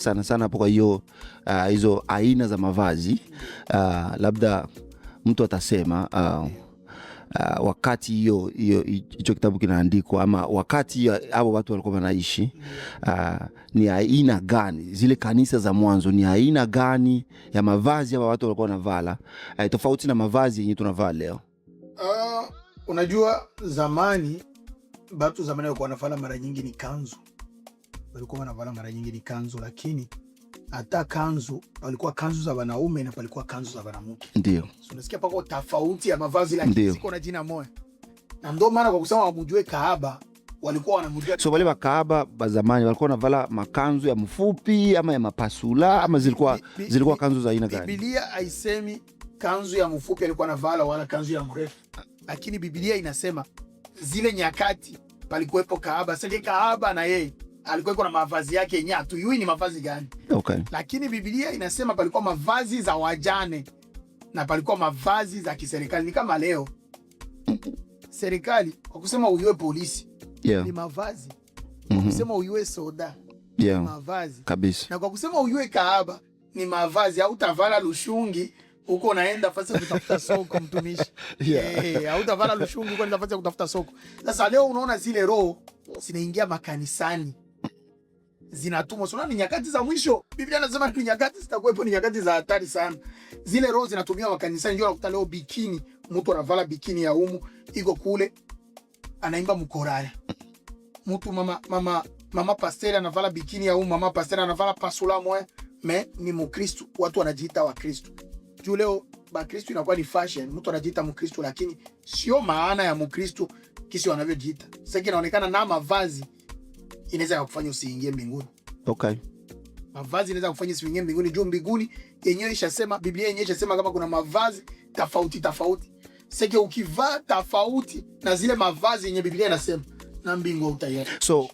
Sana sana hapo. Kwa hiyo hizo aina za mavazi, labda mtu atasema wakati hiyo hiyo hicho kitabu kinaandikwa ama wakati hao watu walikuwa wanaishi, ni aina gani zile kanisa za mwanzo, ni aina gani ya mavazi hao watu walikuwa wanavala, tofauti na mavazi yenye tunavaa leo? Unajua zamani, batu zamani walikuwa wanavala mara nyingi ni kanzu, walikuwa wanavala mara nyingi ni kanzu, lakini hata kanzu palikuwa kanzu za wanaume na palikuwa kanzu za wanamke. So, unasikia pako tofauti ya mavazi, lakini ziko na jina moja, na ndio maana kwa kusema wamujue kahaba, walikuwa wanamjua. So wale bakahaba ba zamani walikuwa wanavala makanzu ya mfupi ama ya mapasula ama zilikuwa zilikuwa kanzu za aina gani? Biblia haisemi kanzu ya mfupi alikuwa anavala wala kanzu ya mrefu, lakini Biblia inasema zile nyakati palikuwepo kahaba. Sasa kahaba na yeye alikuwa na mavazi yake yenyewe, hatujui ni mavazi gani, lakini Biblia inasema palikuwa mavazi za wajane na palikuwa mavazi za kiserikali. Ni kama leo serikali kwa kusema uyue polisi ni mavazi, kwa kusema uyue soda ni mavazi na kwa kusema uyue kahaba ni mavazi. Hautavala lushungi huko unaenda fasi ya kutafuta soko, mtumishi. Eh, hautavala lushungi huko unaenda fasi ya kutafuta soko. Sasa leo unaona zile roho zinaingia makanisani, zinatumwa. So, ni nyakati za mwisho. Biblia inasema ni nyakati zitakuwepo, ni nyakati za hatari sana. Zile roho zinatumiwa makanisani. Ndio unakuta leo bikini, mtu anavala bikini ya umu iko kule anaimba mkorale. Mtu mama pasteur anavala bikini ya umu, mama pasteur anavala pasula moya, mais ni Mkristu. Watu wanajiita Wakristu. Juu leo Bakristu inakuwa ni fashion, mtu anajiita Mkristu lakini sio maana ya Mkristu kisi wanavyojiita. Sasa inaonekana na mavazi inaweza kukufanya usiingie mbinguni. Mavazi inaweza kufanya usiingie mbinguni juu mbinguni yenyewe ishasema, Biblia yenyewe ishasema kama kuna mavazi tofauti tofauti. Sasa ukivaa tofauti na zile mavazi yenye Biblia inasema, na mbingu hautaiona. So